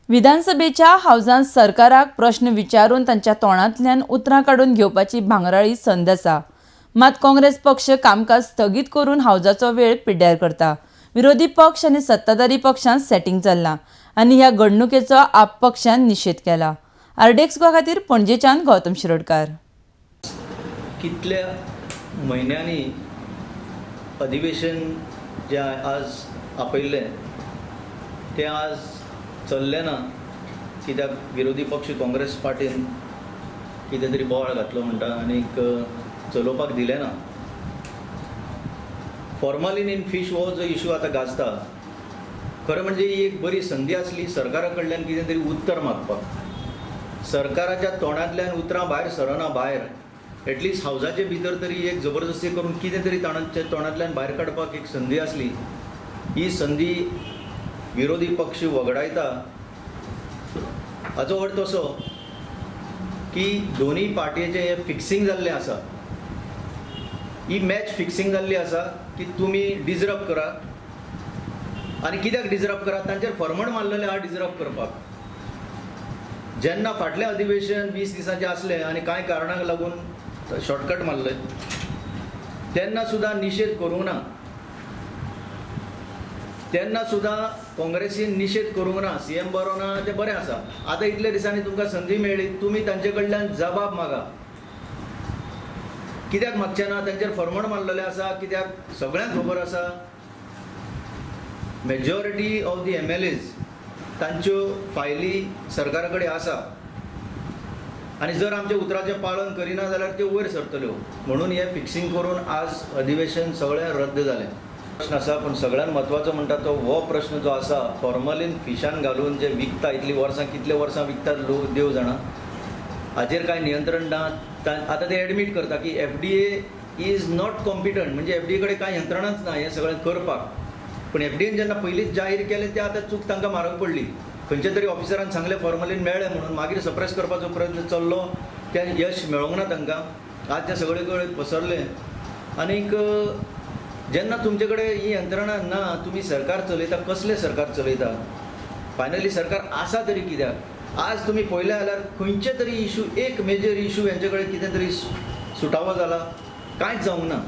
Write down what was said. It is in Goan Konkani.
विधानसभेच्या हावजांत सरकाराक प्रश्न विचारून तांच्या तोंडांतल्यान उतरां काडून घेवपाची भांगराळी संद आसा. मात काँग्रेस पक्ष कामकाज स्थगीत करून हावजाचो वेळ पिड्ड्यार करता. विरोधी पक्ष आनी सत्ताधारी पक्षांत सेटिंग चल्लां आनी ह्या घडणुकेचो आप पक्षान निशेध केला. आरडीएक्स गोवा खातीर पणजेच्यान गौतम शिरोडकार. कितल्या म्हयन्यांनी अधिवेशन जें आज आपयल्लें तें आज चल्लें ना, कित्याक विरोधी पक्ष काँग्रेस पार्टीन कितें तरी बोवाळ घातलो म्हणटा आनीक चलोवपाक दिलें ना. फॉर्मालीन इन फीश हो जो इशू आतां गाजता, खरें म्हणजे ही एक बरी संदी आसली सरकारा कडल्यान कितें तरी उत्तर मागपाक. सरकाराच्या तोंडांतल्यान उतरां भायर सरना भायर, एटलिस्ट हावजाचे भितर तरी एक जबरदस्ती करून कितें तरी तांच्या तोंडांतल्यान भायर काडपाक एक संदी आसली. ही संदी विरोधी पक्ष वगडायता. हाचो अर्थ असो की दोनूय पार्टयेचें हें फिक्सिंग जाल्लें आसा, ही मॅच फिक्सिंग जाल्ली आसा की तुमी डिजर्व करा. आनी कित्याक डिजर्व करा? तांचेर फर्मण मारलेलें आहा डिजर्व करपाक. जेन्ना फाटलें अधिवेशन 20 दिसांचें आसलें आनी कांय कारणांक लागून शॉर्टकट मारलें तेन्ना सुद्दां निशेध करूंक ना, तेन्ना सुद्दां काँग्रेसीन निशेध करूंक ना. सी एम बरो ना तें बरें आसा. आतां इतले दिसांनी तुमकां संदी मेळ्ळी, तुमी तांचे कडल्यान जबाब मागा. कित्याक मागचें ना? तांचेर फर्मण मारलेलें आसा. कित्याक सगळ्यांक खबर आसा majority of the M L As तांच्यो फायली सरकारा कडेन आसा आनी जर आमच्या उतराचें पालन करिना जाल्यार त्यो वयर सरतल्यो. म्हणून हें फिक्सिंग करून आज अधिवेशन सगळें रद्द जालें. प्रश्न आसा, पूण सगळ्यात म्हत्वाचो म्हणटा तो हो प्रश्न जो आसा, फॉर्मलीन फिशान घालून जे विकता इतलीं वर्सां, कितले वर्सां विकतात लोक देव जाणा, हाचेर कांय नियंत्रण ना. आतां ते एडमीट करता की FDA is not competent, म्हणजे FDA कडेन कांय यंत्रणाच ना हें सगळें करपाक. पूण FDA जेन्ना पयलींच जाहीर केलें तें आतां चूक तांकां म्हारग पडली. खंयच्या तरी ऑफिसरान सांगलें फॉर्मलीन मेळ्ळें म्हणून, मागीर सप्रेस करपाचो प्रयत्न चल्लो, तें यश मेळोंक ना तांकां. आज तें सगळे कडेन पसरलें. आनीक जेन्ना तुमचे कडेन ही यंत्रणा ना, तुमी सरकार चलयता, कसलें सरकार चलयता? फायनली सरकार आसा तरी कित्याक? आज तुमी पळयलें जाल्यार खंयचे तरी इशू, एक मेजर इशू हेंचे कडेन कितें तरी सुटावो जाला, कांयच जावंक ना.